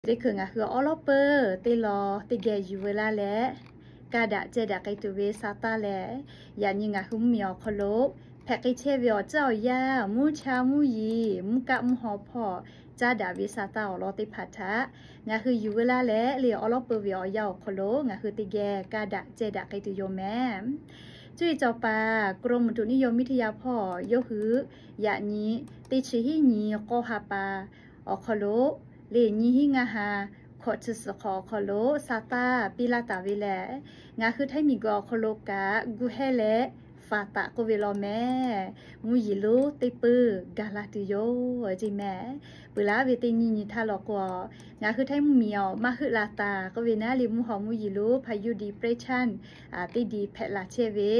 Teˇ hkui ngaˬ hui awˉ lawˉ peuˬ teˇ law teˇ geh yuˬ veu laˇ leh, kaˇ daꞈ ceh daꞈ k'ai tuˬ ve sa taˇ lehˬ, yaꞈ nyi ngaˬ hui mvuhˇmiˬ awˬ hk'aw lo hpehꞈ k'ai chehˇ ve awˬ tcuhˉ awˬ yanˇ, mvuhˇ cha mvuhˇ yeˬ, mvuhˇ kaˆ mvuhˇ haw hpawˇ caˉ daꞈ ve sa taˇ awˬ lawn teˇ hpaˍ htaꞈ ngaˬ hui yuˬ veu laˇ leh, lehˬ awˉ lawˉ peuˬ ve awˬ yanˇ awˬ hk'aw lo ngaˬ hui teˇ geh kaˇ daꞈ ceh daꞈ k'ai tuˬ yoˬ mehˍ. Cuˇ yiˍ cawˬ paˍ กรมอุตุนิยมวิทยา hpawˇ yawˇ hui yaꞈ nyi teˇ chi hiˉ nyi k'awˇ ha pa awˬ hk'aw lo, lehˬ nyiˇ hiˉ ngaˇ ha hkawꞈ chi suhˍ hk'awꞈ awˬ hk'aw lo sa taˇ piˇ laˇ taˍ ve lehˬ, ngaˬ hui Htaiˇ miˬguiˬ awˬ hk'aw lo kaꞈ gu hehˇ leh faˍ taˍ k'oˆ ve law mehˍ. Mvuhˇ yeˬ lonˉ teˇ peuˇ gaˬ la tuˬ yoˬ ceˇ mehˍ. Peuˬ laˇ ve teˇ nyi nyi htaˇ law k'o, ngaˬ hui Htaiˇ mvuhˇmiˬ awˬ maˇ heuˆ la taˍ k'oˆ ve naˉ, lehˬ mvuhˇ haw mvuhˇ yeˬ lonˉ พายุ depression teˇ diˬ hpehꞈ la chehˇ ve,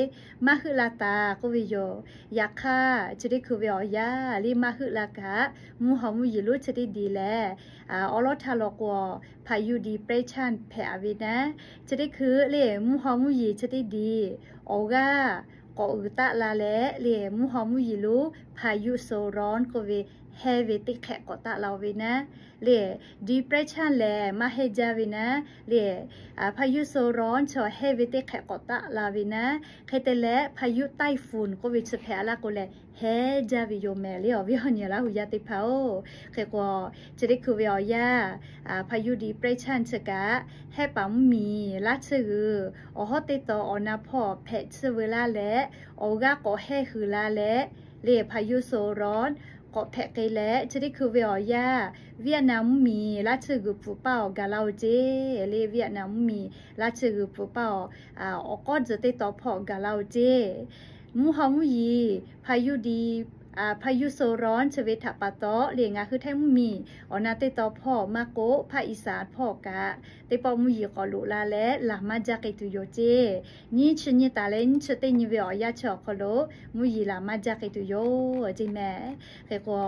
maˇ heuˆ la taˍ k'oˆ ve yoˬ. Yaꞈ hk'aˇ chi teˇ hkui ve awˬ yanˇ lehˬ maˇ heuˆ la kaꞈ, mvuhˇ haw mvuhˇ yeˬ lonˉ chi teˇ diˬ lehˬ, awˉ lawˉ htaˇ law k'o, พายุ depression hpehꞈ a ve naˉ, chi teˇ hkui lehˬ mvuhˇ haw mvuhˇ yeˬ chi teˇ diˬ awˬ g'aˇ k'awꞈ uiˍ taˆ la leh, lehˬ mvuhˇ haw mvuhˇ yeˬ lonˉ พายุโซนร้อน k'oˆ ve hehˇ ve teˇ hk'ehꞈ k'awꞈ taˆ la ve naˉ, lehˬ depression lehˬ maˇ hehˇ jaˇ ve naˉ, lehˬ พายุโซนร้อน chaw hehˇ ve teˇ hk'ehꞈ k'awꞈ taˆ la ve naˉ, hk'e te leh พายุไต้ฝุ่น k'oˆ ve chi hpehꞈ a laˇ k'o lehˬ hehˇ jaˇ ve yoˬ mehˍ. Lehˬ awˬ viˉ awˬ nyi laˇ hui yaˇ teˇ hpaˍ-oˬ, hk'e k'o, chi teˇ hkui ve awˬ yanˇ พายุ depression chi kaꞈ, hehˉ paˍ mvuhˇmiˬ laˇ tsuhˇ g'uiˬ awˬ hawˉ teˇ taw awˬ na hpawˇ hpehꞈ tsuhˇ veu laˇ leh, awˬ g'aˇ k'awꞈ hehˇ huiˍ la leh, lehˬ พายุโซนร้อน k'awꞈ hpehꞈ k'ai leh, chi teˇ hkui ve awˬ yanˇ Vietnam mvuhˇmiˬ laˇ tsuhˇ g'uiˬ pfuhˍ paˇ awˬ gaˬ la-oˬ ceˇ. Lehˬ Vietnam mvuhˇmiˬ laˇ tsuhˇ g'uiˬ pfuhˍ paˇ awˬ, awˬ k'awˉ tcuh teˇ taw hpawˇ gaˬ la-oˬ ceˇ. Mvuhˇ haw mvuhˇ yeˬ พายุ ดี พายุโซนร้อน chi ve htaꞈ pa taw lehˬ ngaˬ hui Htaiˇ mvuhˇmiˬ awˬ na teˇ taw hpawˇ maˇ k'oˆ ภาคอีสาน hpawˇ kaꞈ, teˇ pawˆ mvuhˇ yeˬ k'awꞈ loꞈ la leh laˬ maˇ jaˇ k'ai tuˬ yoˬ ceˇ. Nyiˇ chi nyi taˍ leh nyiˇ chi teˇ nyi ve awˬ yanˇ chi awˬ hk'aw lo mvuhˇ yeˬ laˬ maˇ jaˇ k'ai tuˬ yoˬ ceˇ mehˍ. Hk'e k'o,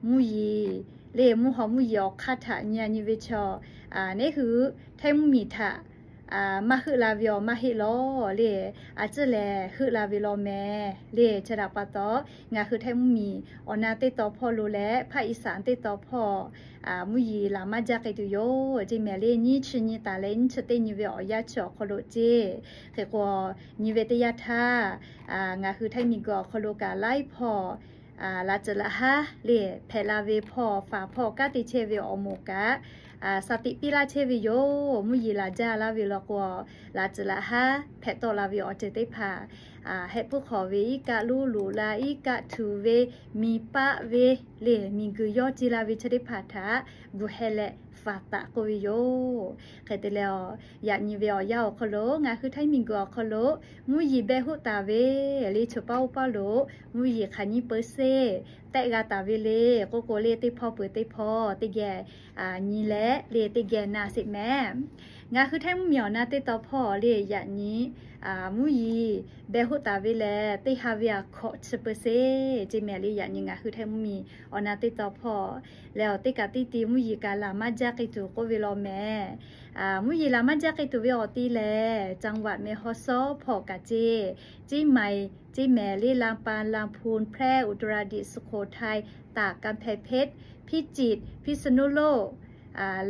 mvuhˇ yeˬ lehˬ mvuhˇ haw mvuhˇ yeˬ awˬ hk'aˇ htaꞈ nyi a nyi ve chaw, neˉ hui Htaiˇ mvuhˇmiˬ htaꞈ maˇ heuˆ la ve awˬ maˇ heˆ law lehˬ, a ciˉ lehˬ heuˆ la ve law mehˍ. Lehˬ chi htaꞈ pa taw, ngaˬ hui Htaiˇ mvuhˇmiˬ awˬ na teˇ taw hpawˇ lo leh ภาคอีสาน teˇ taw hpawˇ mvuhˇ yeˬ laˬ maˇ jaˇ k'ai tuˬ yoˬ ceˇ mehˍ. Lehˬ nyiˇ chi nyi taˍ leh nyiˇ chi teˇ nyi ve awˬ yanˇ chi awˬ hk'aw lo ceˇ. Hk'e k'o, nyi ve teˇ yanˇ htaˇ, ngaˬ hui Htaiˇ miˬguiˬ awˬ hk'aw lo kaꞈ laiˉ hpawˇ laꞈ tcuhˍ laꞈ haˉ lehˬ hpehꞈ la ve hpawˇ faˍ hpawˇ kanˉ te chehˇ ve awˬ moˍ kaꞈ, sa tiꞈ piˇ laˇ chehˇ ve yoˬ. Mvuhˇ yeˬ laˬ jaˇ laˇ ve law k'o, laꞈ tcuhˍ laꞈ haˉ hpehꞈ tawˆ la ve awˬ ceuˬ teˇ hpaˍ, heh puiˉ hk'awꞈ ve iˉ kaˆ lonˉ loꞈ la, iˉ kaˆ htuꞈ ve, miˬ paˆ ve, lehˬ miˬguiˬ yawˇ ce la ve chi teˇ hpaˍ htaꞈ gu heh leh faˍ taˍ k'oˆ ve yoˬ. Hk'e te leh, yaꞈ nyi ve awˬ yanˇ awˬ hk'aw lo ngaˬ hui Htaiˇ miˬguiˬ awˬ hk'aw lo mvuhˇ yeˬ behˇ hoˆ taˍ ve, lehˬ chaw paˉ oˇ paˉ lo mvuhˇ yeˬ hk'aˬ nyiˇ peuˬseˇ tehˆ g'a taˍ ve le k'oˆ k'o lehˬ, teˇ hpawˇ peuˬ teˇ hpawˇ teˇ geh nyi leh lehˬ teˇ geh na sheˍ mehˍ. Ngaˬ hui Htaiˇ mvuhˇmiˬ awˬ na teˇ taw hpawˇ lehˬ yaꞈ nyi mvuhˇ yeˬ behˇ hoˆ taˍ ve lehˬ, teˇ ha ve aꞈ hkawꞈ chi peuˬseˇ ceˇ mehˍ. Lehˬ yaꞈ nyi ngaˬ hui Htaiˇ mvuhˇmiˬ awˬ na teˇ taw hpawˇ lehˬ, teˇ kaꞈ teˇ ti mvuhˇ yeˬ kaꞈ laˬ maˇ jaˇ k'ai tuˬ k'oˆ ve law mehˍ. Mvuhˇ yeˬ laˬ maˇ jaˇ k'ai tuˬ ve awˬ ti lehˬ, จังหวัดแม่ฮ่องสอน hpawˇ kaꞈ ceˇ, เชียงใหม่ ceˇ mehˍ. Lehˬ ลำปาง ลำพูน แพร่ อุตรดิตถ์ สุโขทัย ตาก กำแพงเพชร พิจิตร พิษณุโลก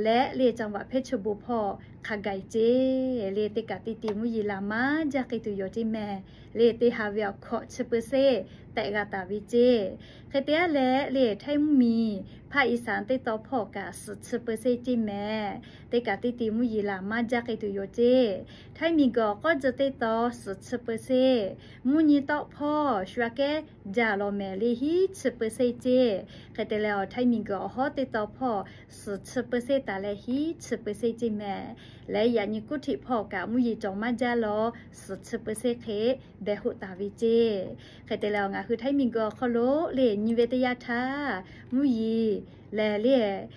leh lehˬ จังหวัดเพชรบูรณ์ hpawˇ hk'a gaˬ ceˇ. Lehˬ teˇ kaꞈ teˇ ti mvuhˇ yeˬ laˬ maˇ jaˇ k'ai tuˬ yoˬ ceˇ mehˍ. Lehˬ teˇ ha ve aꞈ hkawꞈ chi peuˬseˇ tehꞈ g'a taˍ ve ceˇ. Hk'e te a leh lehˬ Htaiˇ mvuhˇmiˬ ภาคอีสาน teˇ taw hpawˇ kaꞈ suhˍ chi peuˬseˇ ceˇ mehˍ. Teˇ kaꞈ teˇ ti mvuhˇ yeˬ laˬ maˇ jaˇ k'ai tuˬ yoˬ ceˇ. Htaiˇ miˬguiˬ awˬ k'awˉ tcuh teˇ taw suhˍ chi peuˬseˇ, mvuhˇ nyi tawˆ hpawˇ shu aꞈ kehˉ jaˇ law mehˍ. Lehˬ hiˉ chi peuˬseˇ ceˇ. Hk'e te leh, Htaiˇ miˬguiˬ awˬ hawˉ teˇ taw hpawˇ suhˍ chi peuˬseˇ taˍ leh hiˉ chi peuˬseˇ ceˇ mehˍ. Lehˬ yaꞈ nyi กรุงเทพ hpawˇ kaꞈ mvuhˇ yeˬ cawˬ maˇ jaˇ law, suhˍ chi peuˬseˇ hk'e behˇ hoˆ taˍ ve ceˇ. Hk'e te leh, ngaˬ hui Htaiˇ miˬguiˬ awˬ hk'aw lo lehˬ nyi ve teˇ yanˇ htaˇ mvuhˇ yeˬ lehˬ lehˬ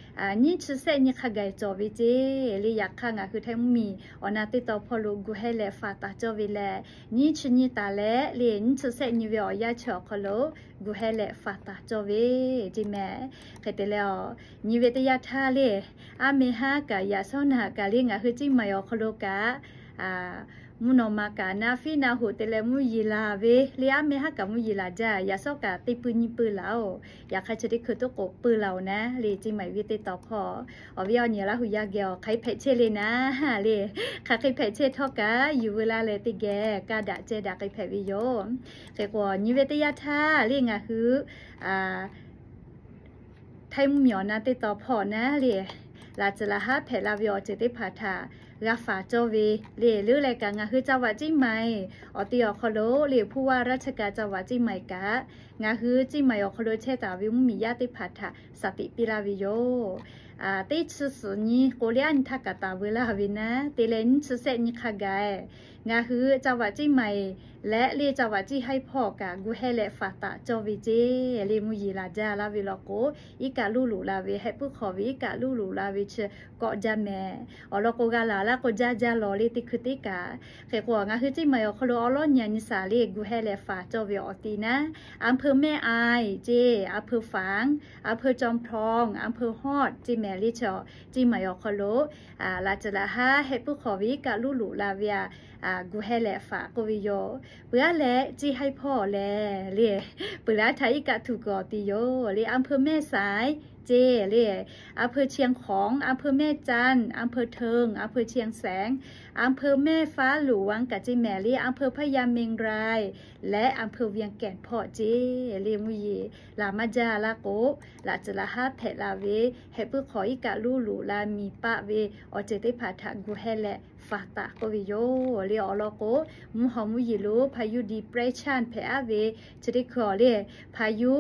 nyiˇ chi sehˆ nyi hk'a gaˬ cawˬ ve ceˇ. Lehˬ yaꞈ hk'aˇ ngaˬ hui Htaiˇ mvuhˇmiˬ awˬ na teˇ taw hpawˇ lo gu heh leh faˍ taˍ cawˇ ve leh, nyiˇ chi nyi taˍ leh lehˬ nyiˇ chi sehˆ nyi ve awˬ yanˇ chi awˬ hk'aw lo gu heh leh faˍ taˍ cawˇ ve ceˇ mehˍ. Hk'e te leh, nyi ve teˇ yanˇ htaˇ lehˬ, aˉ meh haˉ kaꞈ yaꞈ shawˉ naꞈ kaꞈ lehˬ ngaˬ hui ceˇ mehˍ awˬ hk'aw lo kaꞈ Mvuhˇ naw ma kaꞈ na fiˉ na hoꞈ te leh mvuhˇ yeˬ laˬ ve le, aˉ mehˇ haˉ kaꞈ mvuhˇ yeˬ laˬ jaˇ. Yaꞈ shawˉ kaꞈ teˇ pui nyiˇ pui laˬ-oˬ. Yaꞈ hk'aˇ chi teˇ hkui tuˉ k'oꞈ pui laˬ-oˬ naˉ le, Ceˇ maiˍ venˇ teˇ taw hpawˇ. Awˬ viˉ awˬ nyi Laˇ huˍ yaˇ geh awˬ hk'aˬ hk'e hpehꞈ chehˇ le naˉ le. Hk'aˬ hk'e hpehꞈ chehˇ htawˇ kaꞈ yuˬ veu laˇ leh teˇ geh kaˇ daꞈ ceh daꞈ k'ai hpehꞈ ve yoˬ. Hk'e k'o nyi ve teˇ yanˇ htaˇ le ngaˬ hui Htaiˇ mvuhˇmiˬ awˬ na teˇ taw hpawˇ naˉ le, laꞈ tcuh laꞈ haˉ hpehꞈ la ve awˬ ceuˬ teˇ hpaˍ htaꞈ g'a faˍ cawˇ ve le. Leuˉ leh kaꞈ ngaˬ hui จังหวัดเชียงใหม่ awˬ te awˬ hk'aw lo le ผู้ว่าราชการจังหวัดเชียงใหม่ kaꞈ ngaˬ hui Ceˇ maiˍ awˬ hk'aw lo chehˇ taˍ ve mvuhˇmiˬ yaˇ teˇ hpaˍ htaꞈ shaˍ tiꞈ piˇ laˇ ve yoˬ. Teˇ chi suhˍ nyi k'o le, aˉ nyi htaˇ kaꞈ taˍ veu laˇ ve naˉ te leh nyiˇ chi sehˆ nyi hk'a gaˬ ngaˬ hui จังหวัดเชียงใหม่ leh le จังหวัดเชียงราย hpawˇ kaꞈ gu heh leh faˍ taˍ cawˇ ve ceˇ le. Mvuhˇ yeˬ laˬ jaˇ laˇ ve law k'o, iˉ kaˆ luˇ loꞈ la ve, heh puiˉ hk'awꞈ ve iˉ kaˆ luˇ loꞈ la ve chi kawˆ jaˇ mehˍ. Awˬ lawn k'o g'a laˬ laˇ k'o jaˇ jaˇ lawˬ le teˇ hkui teˇ kaꞈ. Hk'e k'o ngaˬ hui Ceˇ maiˍ awˬ hk'aw lo awˉ lawˉ nyi nyi shaˍ le gu heh leh faˍ cawˇ ve awˬ ti naˉ, อำเภอแม่อาย ceˇ, อำเภอฝาง อำเภอจอมทอง อำเภอฮอด ceˇ mehˍ le chi Ceˇ maiˍ awˬ hk'aw lo laꞈ tcuh laꞈ haˉ heh puiˉ hk'awꞈ ve iˉ kaˆ luˇ loꞈ la ve a gu heh leh faˍ k'oˆ ve yoˬ. Peuˬ aˉ leh Ceˇ haiˉ hpawˇ lehˬ le, peuˬ laˇ htaˇ iˉ kaˆ htuꞈ kuiˬ awˬ ti yoˬ le. อำเภอแม่สาย ceˇ le, อำเภอเชียงของ อำเภอแม่จันทน์ อำเภอเทิง อำเภอเชียงแสน อำเภอแม่ฟ้าหลวง kaꞈ ceˇ mehˍ le, อำเภอพญาเมงราย leh อำเภอเวียงแก่น hpawˇ ceˇ le. Mvuhˇ yeˬ laˬ maˇ jaˇ laˇ k'o, laꞈ tcuh laꞈ haˉ hpehꞈ la ve heh puiˉ hk'awꞈ iˉ kaˆ luˇ loꞈ la miˬ paˆ ve awˬ ceuˬ teˇ hpaˍ htaꞈ gu heh leh faˍ taˍ k'oˆ ve yoˬ le. Awˬ lawn k'o, mvuhˇ haw mvuhˇ yeˬ lo พายุ depression hpehꞈ aˉ ve chi teˇ hkui awˬ le พายุ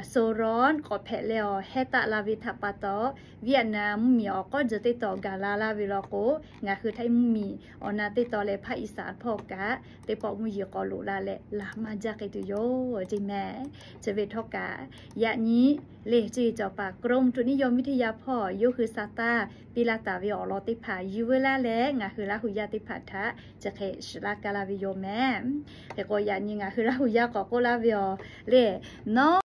โซนร้อน k'awꞈ hpehꞈ leh awˬ heh taˆ la ve htaꞈ pa taw, Vietnam mvuhˇmiˬ awˬ k'awˉ jeh teˇ taw gaˬ la laˇ ve law k'o, ngaˬ hui Htaiˇ mvuhˇmiˬ awˬ na teˇ taw leh ภาคอีสาน hpawˇ kaꞈ teˇ pawˆ mvuhˇ yeˬ k'awꞈ loꞈ la leh laˬ maˇ jaˇ k'ai tuˬ yoˬ ceˇ mehˍ. Chi ve htawˇ kaꞈ yaꞈ nyi le, ceˇ cawˬ paˍ กรมอุตุนิยมวิทยา hpawˇ yawˇ hui sa taˇ piˇ laˇ taˍ ve awˬ lawn teˇ hpaˍ yuˬ veu laˇ leh ngaˬ hui Laˇ huˍ yaˇ teˇ hpaˍ htaꞈ chi hk'e shiˍ laˇ kaˇ laˇ ve yoˬ mehˍ. Hk'e k'o yaꞈ nyi ngaˬ hui Laˇ huˍ yaˇ k'awꞈ k'oˆ laˇ ve awˬ le, nawˉ